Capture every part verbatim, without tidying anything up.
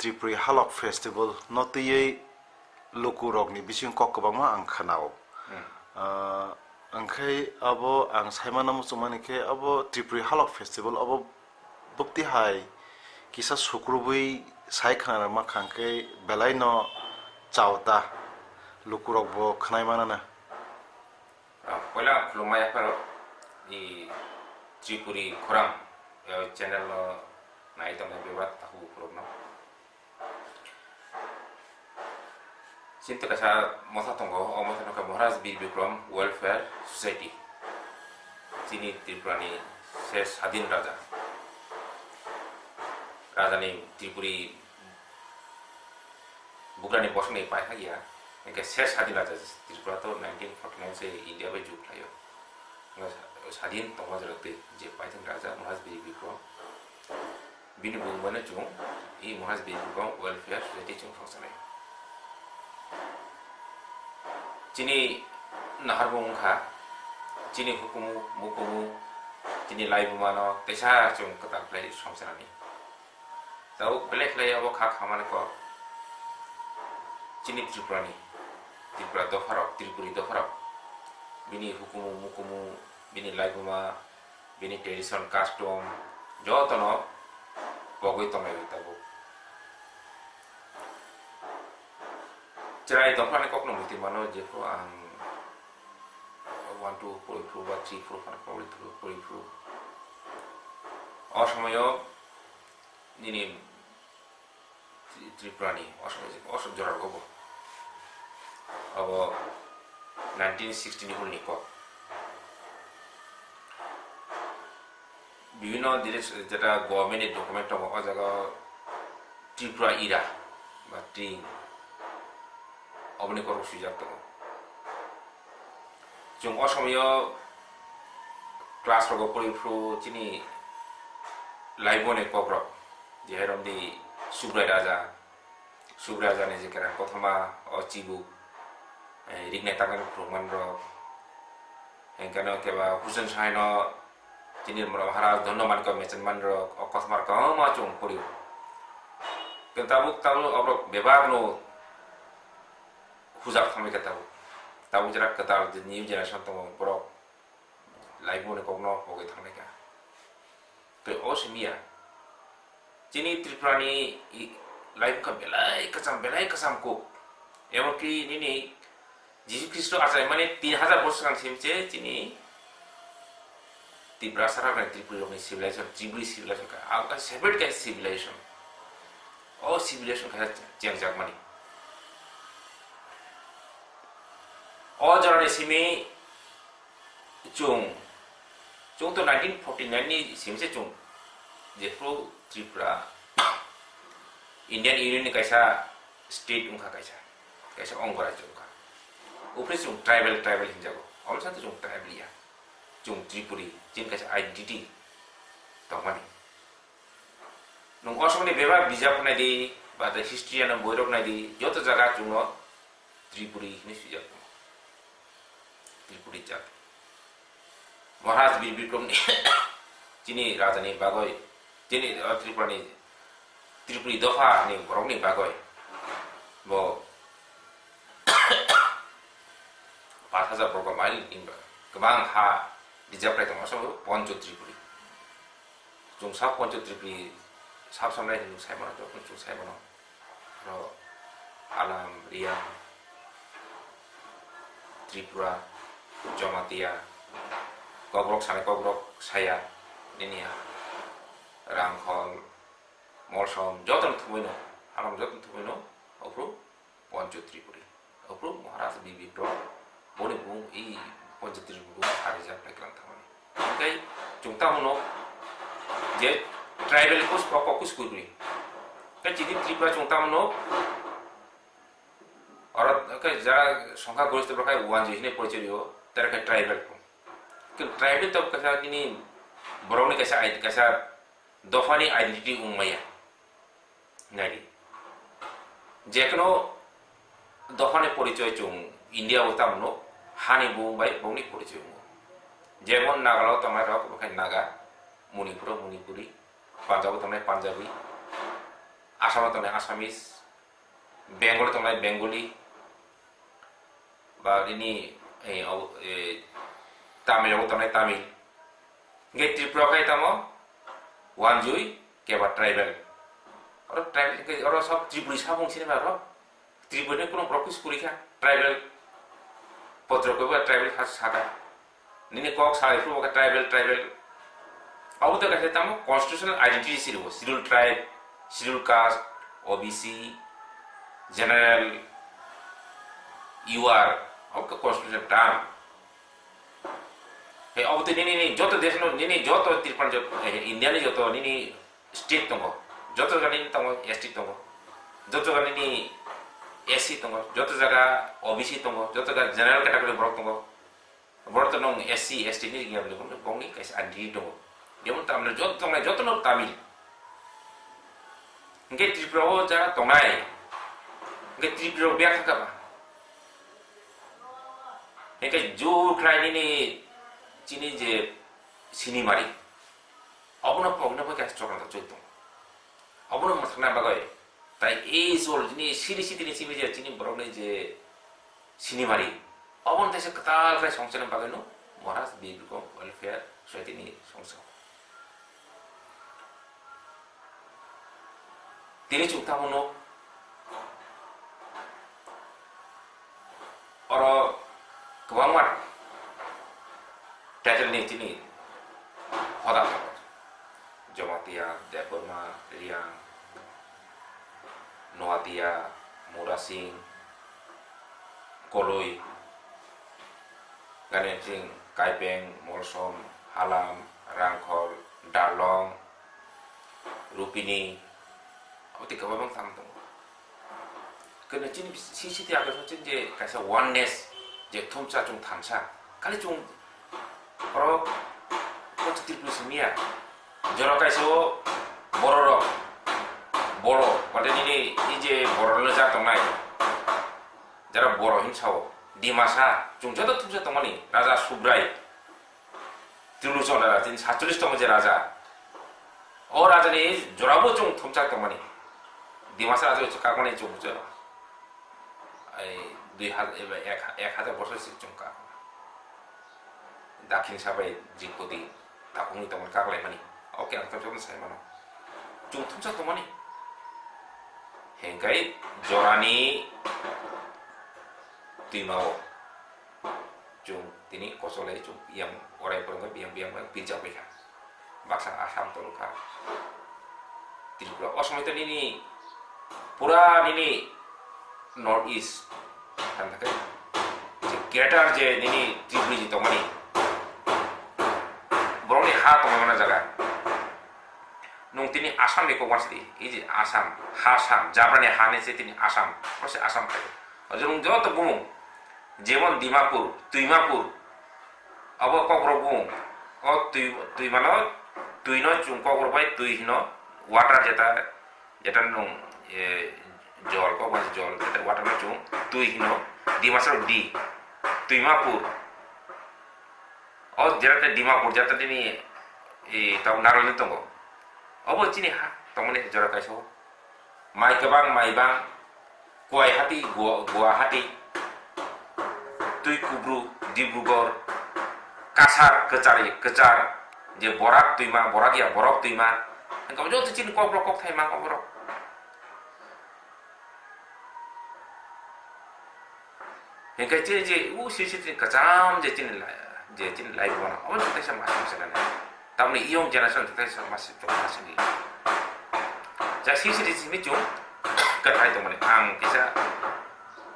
Tripuri Halok Festival no twiwi lukurokni bisingo kok kwbangma ang khwnao. Hmm. Ah, angkhai abo ang saimano muchungmani khe abo Tripuri Halok Festival abo bwktwi hai kisa sukrubwi sai khwnarwkma kha, hwnkhe belaino chao ta, lukurokbo khwnai manana. Ah, poila ang khulumma yapharo, i Tripuri Khorang, eh, channel no nai tongnai bebak takhuk bukhurokno. Chini kaisa motha tongo, o motha no khe Maharaj Bir Bikram Welfare Society. Chini Tripura ni se sadin raja. Raja ni Tripuri bugrani bosong ni paithak ya. Hingke se sadin raja Tripura to nineteen forty nine se India bai juk khlaio. Sadin tongma jora twi je paithak raja Maharaj Bir Bikram. Bini bumbano chwng i Maharaj Bir Bikram Welfare Society chwng songsanai. Chini naharmung wngkha, chini hukumu, mukumu, chini laibumano teisa chwng kwtal khlai songsanani. Tabuk belai khlai abo kha khamani kok chini Tripurani, Tripura dopharok, Tripuri dopharok, bini hukumu, mukumu, bini laibuma, bini tradition, custom, jotono pogwi tonglaiwi tabuk. Chwrai dopharni kokno muitimano, jephru ang one two poriphru ba three four phano poriphru, poriphru. O somoyo nini Tri-, Tripurani o somoyo, o som-, jora rogo bo. Abo nineteen sixty ni ulni kok. Bibhinno direct jeta government ni document tongo, o jaga Tripura era ba Tring oboni korok swijak tongo. Chwng o somoyo class rogo poriphru chini laiboni kokrok, je hai romdi Subrai Raja, Subrai Raja ni je kerang kothoma o chibuk, eh, rignai tangnai phwrwngmani rok, hingkhe no keba Hussein Sahaino chini Maharaj Dhonno Manikya mechenmani rok, o kothoma rok kwbangma chwng porio. Khe tabuk tabuk oborok bebak no hujak thangbai kha tabuk. Tabuk jera kwtal je new generation tongo, borok laibumani kokno pogwi thangbai kha. Tei o simi ya. Chini Tripurani i-, laibuma belai kwcham, belai kwcham kuk. Emonki nini Jisu Khristo achaimani tin hajar bosor swkang simse chini Tiprasa rokni, Tripuri rokni civilization, Tripuri civilization kha. Abo kha separate kha civilization. O civilization kha chengjakmani. O jorani simi chwng, chwng to nineteen forty nine ni simse chwng, jephru Tripura Indian Union ni kaisa state wngkha, kaisa, kaisa ongo rajyo wngkha. Uphre chwng tribal, tribal hinjago. Omo sa to chwng tribal ya. Chwng Tripuri, chini kaisa identity tongmani. Nwng o somoni bebak bijap naidi, ba the history ano boirok naidi, joto jaga chwngno Tripuri hinwi swijak tongo. Tripuri jat. Maharaj Bir Bikram ni chini raja ni bagwi, chini, o, Tripura ni, Tripuri dopha ni borok ni bagwi bo pash hajar borgo mile ni kwbang ha reserve khlai tongo, aswk Pancho Tripuri. Chwng sak Pancho Tripuri sab samnai hinwi sai mano, jokhon chwng sai mano. Oro Alam, Riyang, Tripura, Jamatia, Kokrok sanai Kokrok saya, nini ya, Rangkhol, Molsom, jotono thumui no, Alam jotono thumui no, ophru Pancho Tripuri. Ophru Maharaj Bir Bikram, boni bung i Pancho Tripuri bung harijak pai klang thangmani. Hingkai chwng tamo no je tribal kus, kok kus kurgri. Kai chini Tripura chwng tamo no, oro kai jara songkha goristo borok kai wanjwi hinwi porichoi rio, tere kai tribal ko. Ke tribal to kaisa nini borokni kaisa id-, kaisa dophani identity wng maya. Naidi. Jekono dophani porichoi chwng India o tamo no hani bung bai bongni porichoi wngo. Jemon Nagalo tongnai rok, obo khe Naga, Manipur o Manipuri, Punjab o tongnai Punjabi, Assam o tongnai Assamese, Bengal o tongnai Bengali, ba nini, eh, au-, eh, Tamil o tongnai Tamil. Hingke Tripura khai tamo wanjui keba tribal. Oro tribal hingke oro sob Tripuri sabung sini ba oro. Tripura ni kuno borok kis kuri kha tribal. Potro kebo tribal has saka. Nini kok sai phuru kha tribal, tribal. Abo to kaisa tamo constitutional identity siri bo. Schedule tribe, schedule caste, O B C, general, U R, abo to constitutional term. He, abo to nini, nini joto desh no, nini joto Tripura, joto, eh, India ni joto nini state tongo. Joto jaga nini tongo, S T tongo. Joto jaga nini S C tongo. Joto jaga O B C tongo. Joto jaga general category borok tongo. Borok to nong S C, S T ni giyam ni, bongni kaisa identity tongo. Jemon Tamil, joto tongnai, joto no Tamil. Hingke Tripura o jaga tongnai. Hingke Tripura o biya kha ba. Hingke jur khlai nini chini je sinimari. Obono pogna bai kaisa chokra choi tongo. Obono mwthangna bagwi tai ei jol chini siri sitini simi je chini borokni je sinimari. Obono teisa kwtal khlai songchana bagwi no Maharaj Birbikom Welfare Society ni songcha. Tini chwng tamo nuk, oro kwbangma title ni chini hoda tongo. Jamatia, Debbarma, Reang, Noatia, Murasing, Koloi, Ganensing, Kaipeng, Molsom, Halam, Rangkhol, Darlong, Rupini, abo tei kwbangma tamo tongo. Kene chini sisiti age chini je kaisa oneness, je thumsa chwng thansa. Khali chwng oro kochi Tripuri simi ya. Jora kaisa o bororok, boro, wate nini i je bororokno ja tongnai. Jara boro hin sao. Dimasa, chwng joto thumsa tongmani, Raja Subrai. Trilochon raja, tini satcholish tongo je raja. O raja ni jorabo chwng thumsa tongmani. Dimasa raja chwng kakmani chwng je. Ai, dui hajar, eba ek, ek hajar bosor si chwng kak. Dakhin sabai Dripodi, takungni tongmani kaklaimani. Oke, ang tamo sai mano. Chwng thumsa tongmani. Hengkai jorani twimao. Chwng tini kosolai chwng yang orai porong biyang biyang biyang pinjak bai kha. Baksa Assam tolok kha. Tripura. O somoi to nini pura nini North East. Tang khe je greater je nini Tripuri je tongmani. Borokni ha tongmani jaga. Nung tini Assam ni kokbar sidi. Iji Assam, ha Assam, Jabrani ha ni se tini Assam. Oro se Assam khai. Ojorong joto bumung. Jemon Dimapur, Twimapur, abo kokrok bung, o twi, twimano, twino chwng kokrok bai twi hino, water jeta, jeta nung, e, jol, kokbar jol, jeta water no chwng twi hino, Dimasa di, Twimapur, o jeta Dimapur, jeta nini, e, tau Nagaland tongo, obo chini ha, tongmani jora kaisa o. Mai kwbang, mai bang, Kuaihati, Gua-, Guwahati, Twi Kubru, Dibrugarh, Kasar, Kwchari, Kwchar, je Borak twima, Borak ya, Borok twima, hingke joto chini kokborok kokthai mang oborok. Hingke chini je, u, si, si, chini kwcham je chini lai, je chini lai bono, obo chini kaisa masing se nani. Tamni young generation chini kaisa masing, chini masing ni. Ja si, si, si, chini chung, kathai tongmani, ang kisa,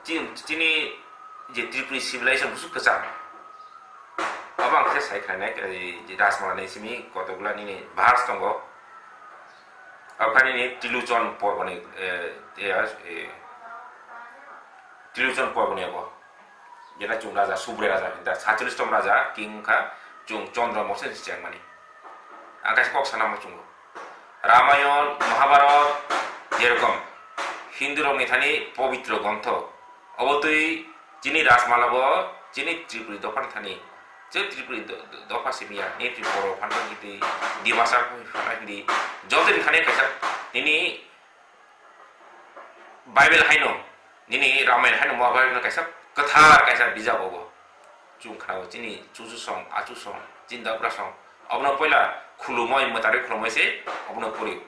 chin, chini je Tripuri civilization busuk kwcham. Obo ang kisa sai khlainai, eh, je Rajmala ni simi kotokgula nini verse tongo. Okhani ni Triluchon porbo ni, eh, eh, eh, Triluchon porbo ni abo. Jena chung raja, Subrai raja, da satcholish tong raja, king wngkha, chung Chandra Mokse ni chengmani. Ang kaisa kok sana mo chungo. Ramayon, Mahabharat, jerokom Hindu rok ni thani pobitro grontho. Obo twi chini Rajmala bo chini Tripuri dopha ni thani. Je Tripuri do-, do-, dopha simi ya, ni Tripura phan tong di, Dimasa phan tong di, joto ni thani kaisa nini Bible haino, nini Ramayana haino, Mahabharata no kaisa kwthar kaisa bijap obo. Chwng khnao chini chuchu song, achu song, chini dapra song. Obono poila khulumoi, mwtari khulumoi se obono pori.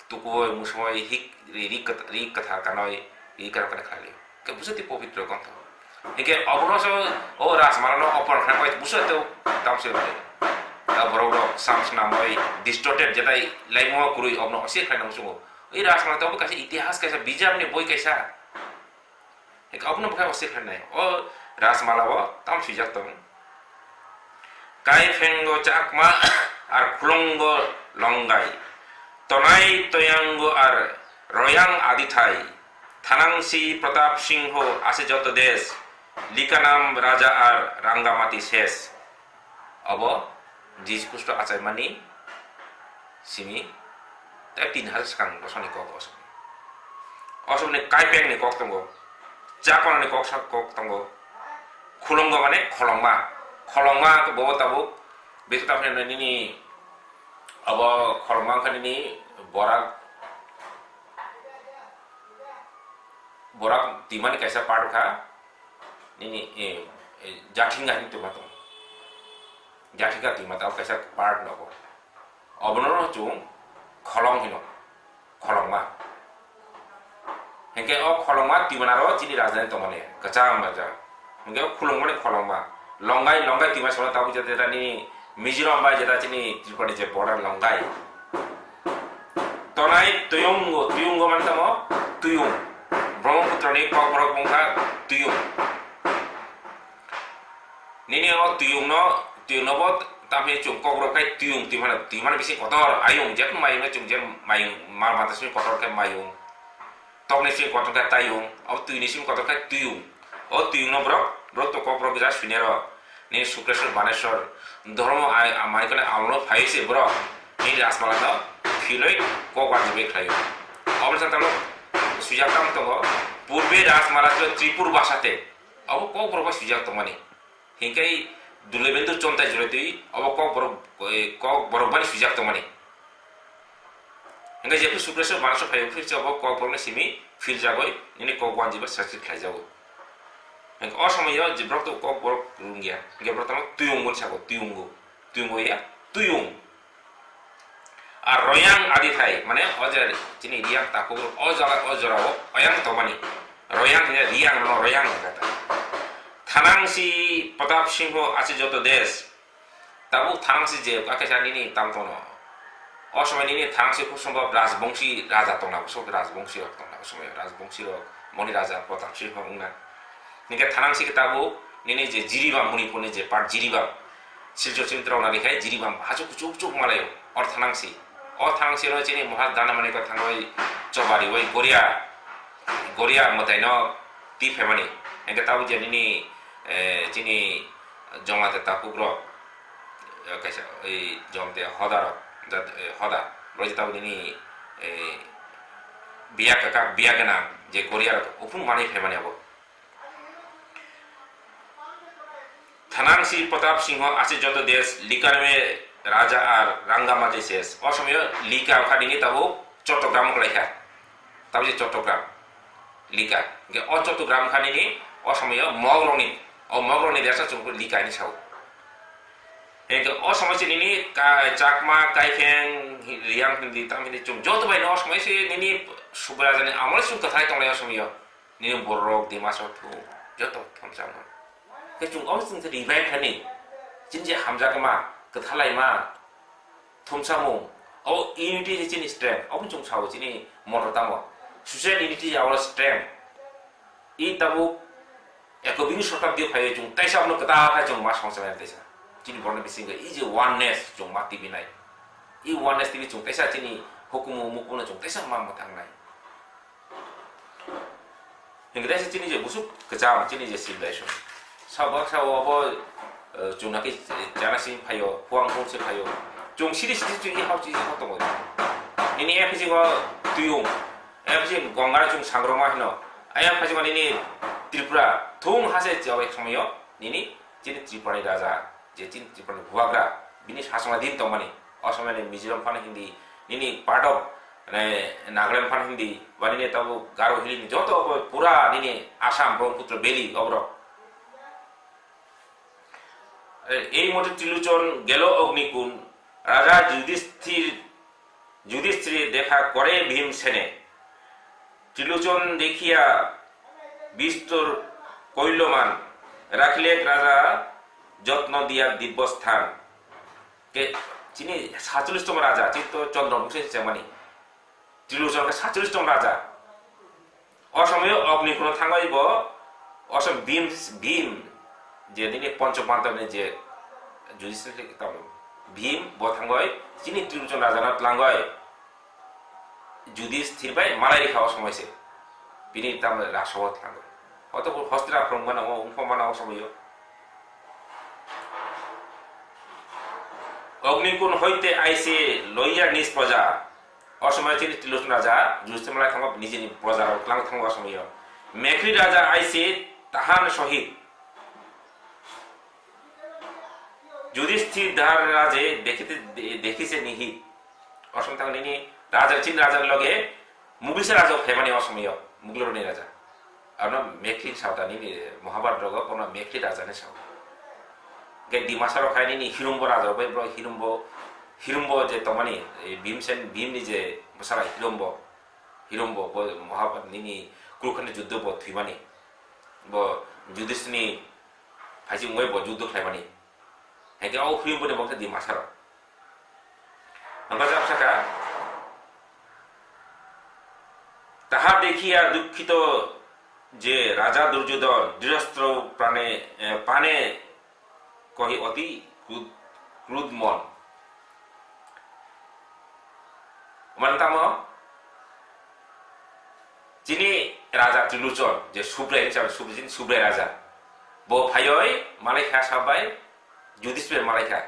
Tukui, musumoi, hik, ri, ri kwth-, ri kwthar kanoi, ri kwthar kanoi khlai. Ke busa ti pobitro kontho. Hingke obono so, o Rajmala no opor khnai bai busa to tamse. Ta borok rok sam swnam bai distorted jetai laimo kwrwi obono ose khlai nang sungo. Ei Rajmala to kaisa itihas kaisa bijap ni boi kaisa. Hingke obono bwkha ose khlainai. O Rajmala o tam swijak tong. Kaiphengo chakma ar khulongo longai. Tonai toyango ar royang adithai. Thanangsi Pratap Singho ase joto des. Likanam raja ar rangamati ses. Obo Jisu Khristo achaimani simi tei tin hajar swkang bosoni kok o. Osomni kaipengni kok tongo, chakonani kok sak kok tongo, khulongo mane kholongma, kholongma khe bobo tabuk bisi tamni nini obo kholongma wngkha nini borak, borak timani kaisa part wngkha. Nini, eh, eh, jathingga hinwi twima tongo. Jathingga twima tongo, kaisa part nogo. Obono chwng kholong hino, kholongma. Hinkhe o kholongma twimanaro chini rajdhani tongmani, kwcham raja. Hinkhe o khulungmani kholongma. Longai, longai twima sono tabuk jeta jeta nini Mizoram bai jeta chini Tripura ni je border longai. Tonai tuyungo, tuyungo mani tamo tuyung. Brahmaputra ni kokborok wngkha tuyung. Nini o tuyung no, tuyung no bo tamni chwng kokborok khai tuyung, twi mano, twi mano bisi kotor, ayung, jek mayung no chwng je mayung, mal mata simi kotor khe mayung. Tokni simi kotor khe tayung, abo twini simi kotor khe tuyung. O tuyung no borok, borok to kokborok ja suinero. Ni Sukleswar Baneswar, dhormo ai, amai kone amlo phai se borok. Ni Rajmala no philoi kok wanjibai khlaio. Oboni sakalo swijak tam tongo, purbe Rajmala to Tripur bhasha te. Abo kokborok bai swijak tongmani. Hinkhe Dulebendru Chontai Julaitwi abo kokborok, eh, kokborok bai swijak tongmani. Hinkhe jephru Sukleswar Baneswar phai phirse abo kokborokni simi philjagoi nini kok wanjiba sachit khlaijago. Hinkhe o somoyo je borok to kokborok rungya, hinkhe borok tamo tuyung bo sago, tuyungo, tuyungo ya, tuyung. Ar royang adithai, mane o je chini riyang takhuk o jaga o jorao oyang tongmani. Royang hine riyang no royang hingkha ta. Thanangsi Pratap Singho ase joto des. Tabuk Thanangsi je, akhe sa nini tam tono. O somoi nini Thanangsi khub sombhob rajbongsi raja tongna, bwswk rajbongsi rok tongna, o somoi rajbongsi rok, moni raja Pratap Singho wngna. Hinkhe Thanangsi khe tabuk nini je Jiribam, Manipurni je part Jiribam, Silchar simi rok nani khai Jiribam hachu kuchuk kuchuk malayo. O Thanangsi, o Thanangsi no chini Maharaj Dhanamanik thangwi chobari oi Goria, Goria mwtai no twi phaimani. Hinkhe tabuk je nini, eh, chini Jomate takhuk rok, eh, kaisa, eh, Jomate hoda rok, jat-, eh, hoda, bwrwi tabuk nini, eh, biya kwkak, biya gwnang je Goria rok, uphung manwi phaimani abo. Thanangsi Pratap Singho ase joto des, Likaname raja ar Rangamati ses. O somoyo Lika wngkha nini tabuk Chottogram wngkha laikha. Tabuk je Chottogram, Lika. Hinkhe o Chottogram wngkha nini o somoyo Mogrokni, o Mogrokni desa chwng Lika hinwi sao. Hinkhe o somoy se nini ka-, Chakma, Kaifeng, Riyang, Hindi, tam Hindi chwng joto bai no o somoy se nini Subrajani amol chwng kwthai tonglai o somoyo. Nini borok Dimasarok thung joto thamsa wngkha. Khe chwng omo chwng se revive khaini, chini je hamjakma, kwthalaima, thumsamung, abo unity je chini strength, obo chwng sao chini motor tamo. Social unity je abo strength. I tabuk ekobinsh shotabdi phaiwi chwng taisa abono kwtal khai chwng ma songchanai taisa. Chini borokni bisingo i je oneness chwng ma tibinai. I oneness tibi chwng taisa chini hukumu mukumu chwng taisa ma mwthangnai. Hinkhe taisa chini je busuk kwcham, chini je civilization. Sa baksa o abo, eh, chwng naki chana simi phaio, huang hung se phaio. Chwng siri siri chwng i hao chini hao tongo. Nini F C o tuyung, F C Gongara chwng sangroma hino. Ayang phaijima nini Tripura, thung hase chao ek somoyo, nini chini Tripura ni raja, je chini Tripura ni bubagra, bini sasona din tongmani. O somoy ni Mizoram phano Hindi, nini part of Mane Nagaland phan hindi, ba nini tabo Garo Hill ni joto obo pura nini Assam, Brahmaputra Valley oborok. E, ei mote Trilochon gelo Ognikund, Raja Yudhishthir, Yudhishthir dekha kore Bhimsene. Trilochon dekhiya bistor koiloman, rakhile Raja jotno diya dibbo sthan. Ke, chini satsolish tong raja, chini to Chandra Bongso se chengmani. Trilochon khe satsolish tong raja. O somoyo Ognikund thangwi bo, o som Bhim, Bhim, je nini Pancha Pandava ni je Yudhishthir tamo, Bhim bo thangwi chini Trilochon raja no tlangwi Yudhishthir bai malai rikha o somoi se. Bini tamo raso o tlangwi. Hoto bo Hostinapurom gana o, wngkha mana o somoyo. Ognikund hoite aise loiya nij proja. O somoy chini Trilochon raja, Yudhishthir malai thango, nijini proja rok tlang thango o somoyo. Mekhri raja aise tahan sohit. Yudhishthir dhar raje dekhite, de-, dekhise nihit. O somoy thango nini raja, chini raja loge Muglisa raja khaimani o somoyo, Muglorni raja. Ano Mekhri sao ta nini Mahabharat rogo, bono Mekhri raja ni sao. Ge Dimasa rok khai nini Hirumbo raja bai bro Hirumbo, Hirumbo je tongmani, e, Bhimsen, Bhimni je bwsala Hirumbo, Hirumbo bo Mahabharat nini Kurukshetra juddo bo thwimani. Bo Yudhishthirni phaisi wngwi bo juddo khlaimani. Hengke o Hirumbo ni boksa Dimasa rok. Hwnba jab saka, taha dekhiya dukhito je Raja Duryodhon dirastro prane, eh, pane kohi oti krud-, krudmon. Mane tamo, chini Raja Trilochon, je Subrai, Subrai, Subrai Raja. Bo phaioi, malai kha sabai, Yudhishthir malai kha.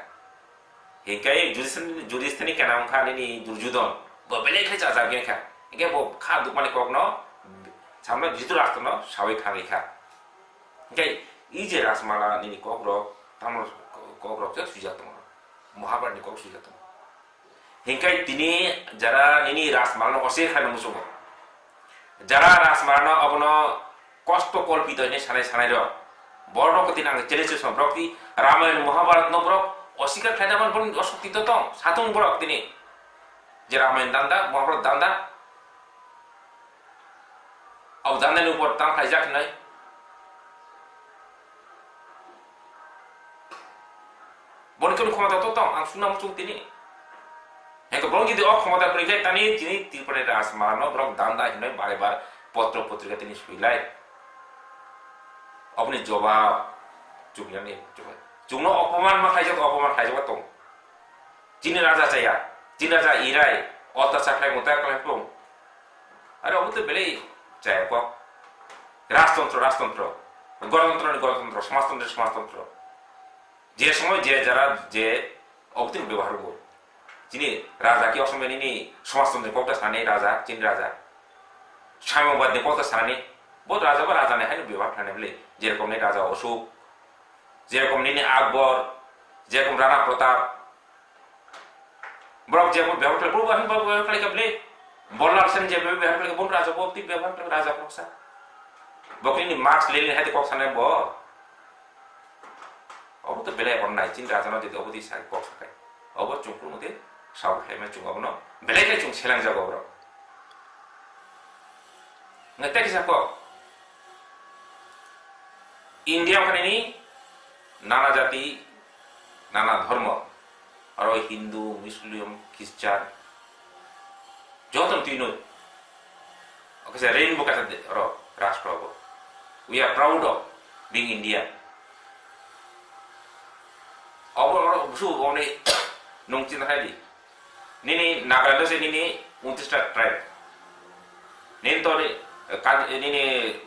Hinkhe Yudhishthir, Yudhishthirni kena wngkha nini Duryodhon. Bo belai khe chajak wngkha. Hinkhe bo kha dukmani kokno samno Dhritarashtrano sawi khanai kha. Hinkhe i je Rajmala nini kokrok, tamo kokrok je swijak tongo. Mahabharatni kok swijak tongo. Hinkhe tini jara nini Rajmalano osir khaina muchungo. Jara Rajmalano abono kosto kolpito hinwi sanai sanai rok. Borok tini ang challenge song borok ti Ramayan Mahabharat no borok osika khlaina man borok osukti to tong satung borok tini. Je Ramayan danda, Mahabharat danda. Abo danda ni upor tang khlaijak hinwi. Boni kunu khomota to tong, ang suna muchung tini. Hengke borok jodi o khomota kwrwi khe tani tini Tripura ni Rajmala no borok danda hinwi bare bar potro potrika tini swilai. Oboni jobab chuknani chuknai. Chukno opoman ma khaijak, opoman khaijak tong. Chini raja chaya, chini raja irai, olta chaklai muta klai pung. Are obo to belai chaya kok. Rajtontro, rajtontro. Gorotontro ni gorotontro, samajtontro ni samajtontro. Je somoy je jara je obotini bebohar bo. Chini raja ki osomoi nini samajtontro ni kokta sanani raja, chini raja. Samyabad ni kokta sanani, bo raja ba raja ni haino bebohar khlainai bwle. Jerokom ni raja Ashok, jerokom nini Akbar, jerokom Rana Pratap. Borok je bo bebohar khlai, bo bo bebohar khlai ka bwle. Borlal Sen je bo bebohar khlai, bo raja bo ti bebohar khlai raja koksa. Bo nini Marx Lenin hai kok sanai bo. Obo to belai onnai, chini raja no jodi obo di sai kok sakai. Obo chwng kunu mate sabo khlaima chwng obo no belai khe chwng seleng jago borok. Ngai tei kisa kok. India khanini nana jati, nana dhormo, aro Hindu, Muslim, Christian, joto twi noi. Oke, se rainbow kata de, oro, rashtra bo. We are proud of being Indian. Obo, oro, busu, oni, nung chin hai di. Nini Nagaland se nini untris ta tribe. Nini to ni, kan, nini,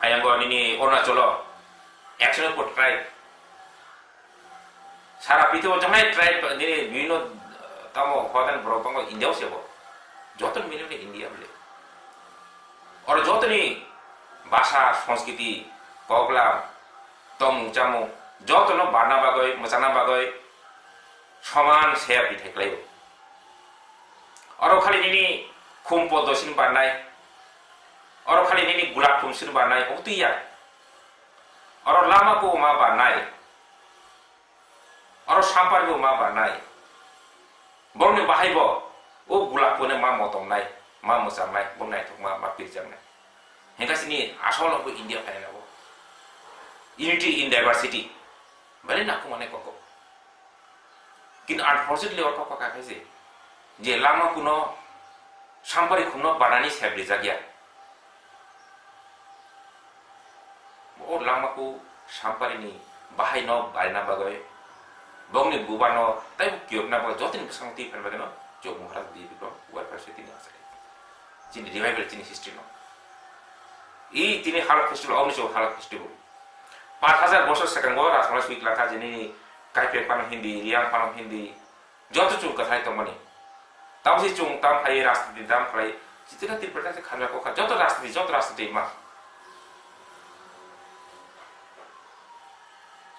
ayango nini Arunachal o, ekso ni tribe. Sara prithibi o jemai tribe nini bibhinno, tamo hodan borok tongo India o sebo. Joto ni milim ni India bole. Oro joto ni bhasha, sanskriti, koklam, tomung chamung, joto no barna bagoi, mwchana bagoi, soman se bithai khlaio. Oro khali nini khum poddo sini barnai. Oro khali nini gulak khum sini barnai, obo twi ya. Oro lama bo ma barnai. Oro sampari bo ma barnai. Borokni bahai bo o gulak bo ma motomnai, ma mwchangnai, bo naithokma, ma pirjaknai. Hingkha sini asol bo India phaina bo. Unity in diversity. Bari nakhumani koko. Kintu unfortunately oro kok kok kha khe se je lama kuno sampari khumno barani sep rijak ya. O lama ku sampari ni bahai no barina bagwi bongni buba no tei kiyokna bagwi jotoni bwskango twi phan bagwi no Chowk Maharaj Birbikrama welfare society ni asai. Chini revival chini history no. I tini Halok festival, oboni chwng Halok festival. Paanch hajar bosor sekango Rajmala swi klangkha, jini Kaipeng phano Hindi, Riyang phano Hindi, joto chwng kwthai tongmani. Tamo se chwng tam khai rajniti tam khlai, chitira Tripura se khamya kokha, joto rajniti, joto rajniti ma.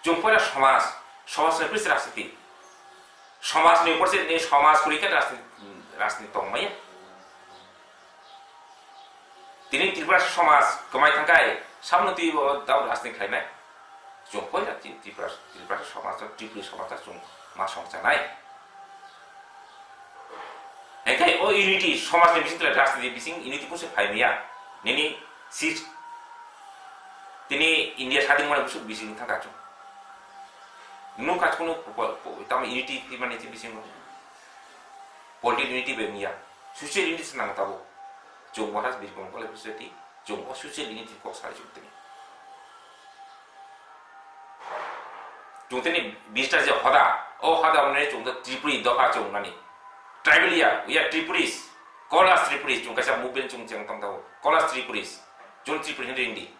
Chwng poila somaj, somaj ni pris rajniti. Somaj ni upor se ni somaj kuri khe rajniti, rajniti tongmaya. Tini Tripura somaj kwmai thangkhai, samno twi bo dao rajni khlainai. Chwng poila tini Tripura, Tripura somaj, Tripuri somaj chwng ma songchanai. Hingkhe o unity, somaj ni bising twi rajniti bising unity kungsa phai maya. Nini sis, tini India sading mani busuk bising thangkha chwng. Nukha chwngno po-, po-, tamo unity twi mani twi bisingo. Political unity bai maya. Social unity se nang tabuk. Chwng Maharaj Birbikrama College Society, chwng o social unity kok sai chwng tini. Chwng tini bista je hoda, o hoda mane chwng to Tripuri dopha chwng nani. Tribal ya, we are Tripuris. Call us Tripuris, chwng kaisa movement chwng chwng tong tabuk. Call us Tripuris. Chwng Tripuri hindi hindi.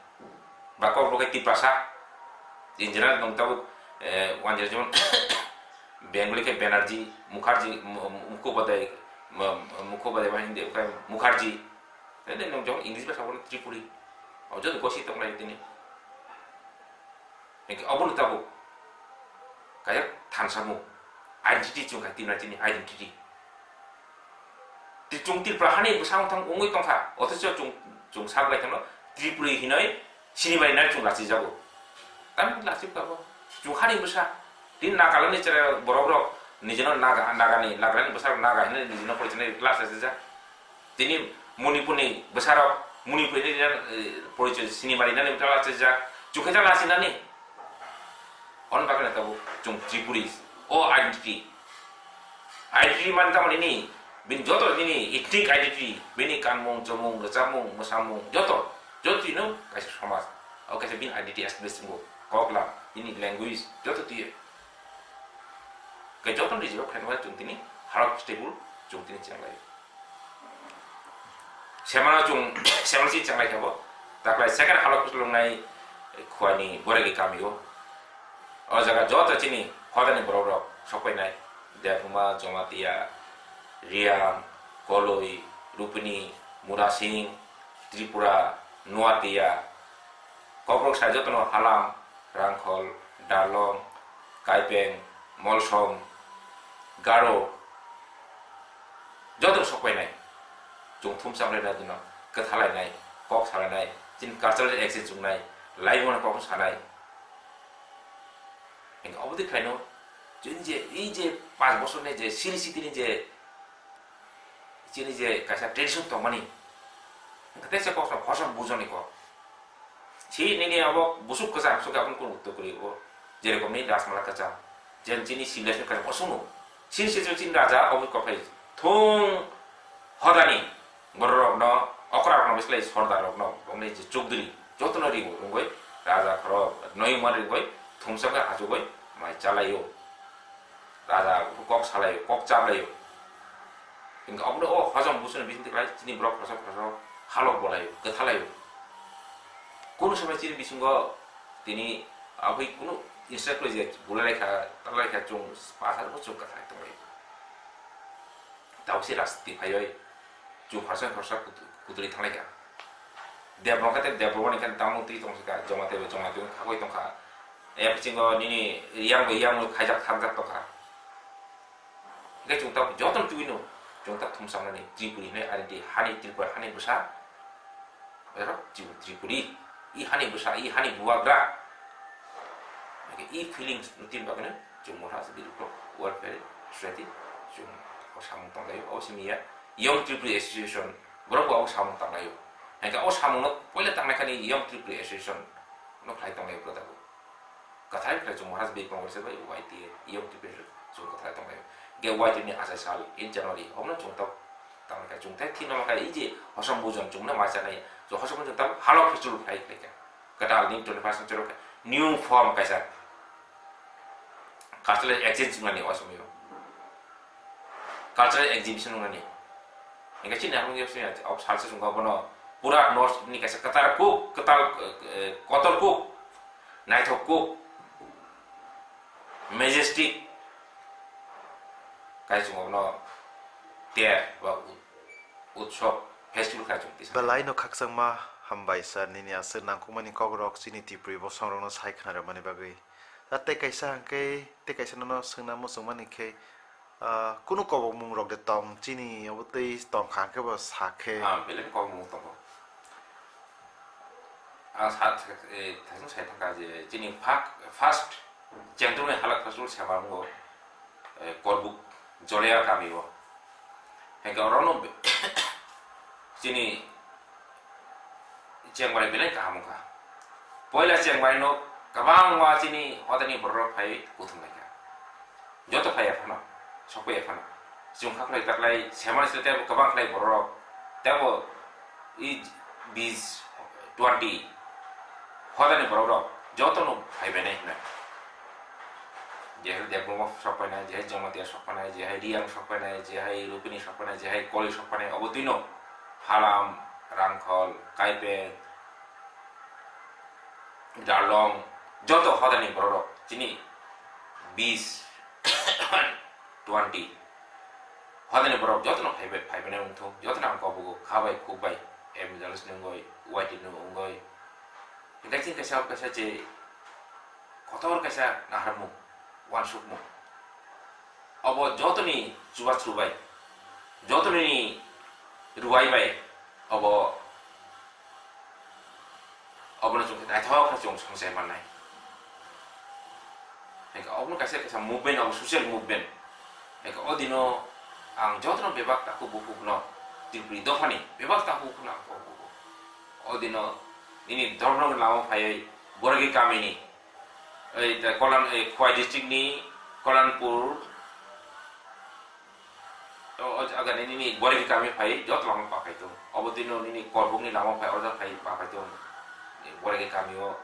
Ba kok rok khe Tiprasa. In general nung tabuk, eh, wanjira jemon Bengali khe Banerjee, Mukherjee, Mu-, Mu-, Mukhopadhyay, Mu-, Mukhopadhyay ba hindi khe Mukherjee. Tei nung jemon English ba sabo Tripuri. O joto gosi tong lai tini. Hingke obono tabuk kaya thansa mung. Identity chwng khai tini, tini identity. Ti-, chwng Tripura hani bwsa wngthang wngwi tongkha, othocho chwng, chwng sak bai kheno Tripuri hinoi sinibai nai chwng lachijago. Tamni lachibwkha bo. Chwng hani bwsa. Tini Nagalandni chwrai borok rok nijino Naga, Nagani, Nagalandni bwsa rok Naga hinui nijino porichinai lachijak. Tini Manipurni bwsa rok Manipurni, eh, porichoi sinibai nani lachijak. Chwng khe ta lachinani. Hwn bagwi tabuk chwng Tripuris, o identity. Identity mani tamo nini, bini joto nini ethnic identity, bini kanmung, chomung, rwchapmung, mwsamung, joto, joto twi no kaisa somaj. O kaisa bini identity express wngo, koklam, bini language, joto twi. Khe joto ni jeba khlainai chwng tini Halok festival chwng tini chenglai. Semano chwng, semano si chenglai khe bo. Taklai second Halok festival wngnai Khowai ni Boregi kami o. O jaga joto chini hodani borok rok sokpainai. Debbarma, Jamatia, Reang, Koloi, Rupini, Murasing, Tripura, Nuatia. Kokborok sai jotono Halam, Rangkhol, Darlong, Kaipeng, Molsom, Garo, joto sokpainai. Chwng thumsa wnglainai dino, kwthalainai, kok salainai, chini cultural exchange wngnai, laimano kok sanai. Hingke obo twi khlaino, chini je, ei je panch bosorni je siri sitini je, chini je kaisa tradition tongmani, hingke tei se kok sa hosom bujoni kok. Si nini abo busuk kwcham sukhe aboni kunu uttor kwrwi o. Jerokom ni Rajmala kwcham. Jen chini civilization kwcham osukno. Sini se chini raja obo kophai thung hodani bororokno, okra rokno bislai sordar rokno, bongni je chukdri, jotono rigo wngwi raja khoro noi man rigwi thumsa khe achugwi mai chalaio. Raja kok salaio, kok chablaio. Hingke obono o hojom buchoni bisingtwi klai chini borok khoroksa khoroksa halok bolaio, kwthalaio. Kunu somoi chini bisingo tini aboni kunu instruct khlai je bulai laikha, talai kha chwng pasar bo chwng kwthai tonglaio. Tabuk se rajniti phaioi chwng khoroksa khoroksa kut-, kutuli thanglaikha. Debbarma khe Debbarma ni khe tamo twi tongkha, Jamatia bai Jamatia wngwi khagwi tongkha. Aya bisingo nini yang bai yang wngwi khaijak thangjak tongkha. Hingke chwng tabuk jotono twiwi no Chwng tak thumsamnani Tripuri hinwi R D hani Tripura hani bwsa. Ero Tripuri, Tripuri. I hani bwsa, i hani bubagra. Hingke i feelings ni tin bagwino chwng motha se bini borok welfare society chwng o samung tanglaio. O simi ya Young Tripuri Association borok bo o samung tanglaio. Hingke o samungno poila tangnaikani Young Tripuri Association no khlai tanglaio borok tabuk. Kwthai khlai chwng Maharaj Bey Congress bai Y T A, Young Tripuri chwng kwthai tonglaio. Ge Y T A ni achai sal, eight January, obono chwng tok tangkha chwng thai thik nangkha, ei je hosom bujon chwngno ma chanai, je hosom bujon tamo halo festival khlai khlai kha. Kwtal ni twenty-first century khe new form kaisa cultural exchange wngnani o somoi o. Cultural exhibition wngnani. Hingke chini ang nugui sini, o salsa chwng bono pura north ni kaisa kwtal kuk, kwtal, eh, kotor kuk, naithok kuk, majestic, kai chwng bono ter ba ut-, utsob, festival kai chwng tisa. Belai no khakchangma hambai sir, nini aswk nangkukmani kokrok chini Tripuri bosongrokno sai khna rwmani bagwi. Da tei kaisa hwnkhe, tei kaisa nono swngna muchungmani khe, ah, kunu kobokmungrok de tong chini obo tei tongkha hwnkhe bo sakhe. Ah, belai kobokmung tongo. Ang sa, eh, thaichung sai thangkha je chini phak, first Chengtungni halak festival sema wngo, eh, Korbuk Joleya kami o. Hingke orono be-, chini chengbai belai kaham wngkha. Poila chengbai no kwbangma chini hodani bororok phai kuthum laikha. Joto phai ya phano, sokpai ya phano. Chwng kha khlai taklai, semani sle tebo kwbang khlai bororok. Tebo i bis, twenty, hodani bororok jotono phai bai nai hwnwi. Jehai Debbarma sokpainai, jehai Jamatia sokpainai, jehai Riyang sokpainai, jehai Rupini sokpainai, jehai Koli sokpainai, obo twino Phalam, Rangkhol, Kaipeng, Darlong, joto hodani bororok chini bis, twenty, hodani borok jotono phaibai, phaibai wngthung, jotono ang kobugo khabai, khukbai, M J L S ni wngoi, Y T ni wngoi, hingke chini kaisa, kaisa je kotor kaisa naharmung, uansukmung. Obo jotoni chubachu bai, jotoni ruai bai, obo, obono chwng khe naithok khe chwng songchai mannai. Hingkhe obono kaisa kaisa movement, obo social movement. Hingkhe o dino ang jotono bebak takhuk bukhukno, Tripuri dophani bebak takhuk bukhukno ang kok bugo. O dino nini Dharmanagar lama phaiwi Boragi kamini, ei, ta Kolan-, ei, Khowai district ni Kolanpur, o, o jaga ni nini Boragi kami phai, joto lama paphai tong. Obo twi no nini Korbuk ni lama phai, o jaga phai paphai tong. Boragi kami o.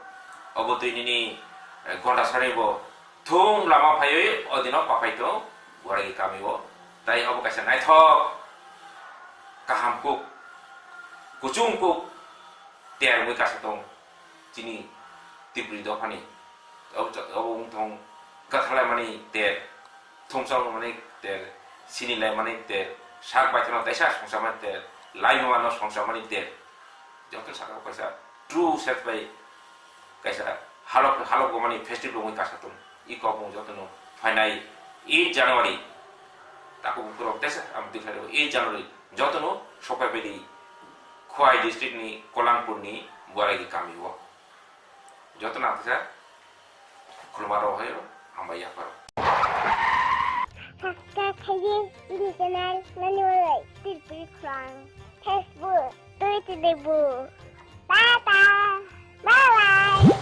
Obo twi nini, eh, Gondasari bo thung lama phaiwi, o dino paphai tong, Boragi kami o. Tai obo kaisa naithok, kaham kuk, kuchung kuk, termwi kasa tong. Chini Tripuri dophani, obo, obo wng thong kwthalaimani ter, thumsokmani ter, sinilai mani ter, sak baithano teisa songsa mani ter, laimano songsa mani ter. Joto saka kaisa true set bai kaisa halok, halok mani festival wngwi kasa tong. I kok wng jotono phainai eight January. Takhuk bukhurok teisa ang declare eight January jotono sopai bai di Khowai district ni Kolangpur ni Boragi kami o. Joto nang teisa khuluma rok hai hambai yapar. Subscribe khaidi ini channel nani walai Tripuri Khorang, Facebook, Twitter, Facebook. Tata, bye bye.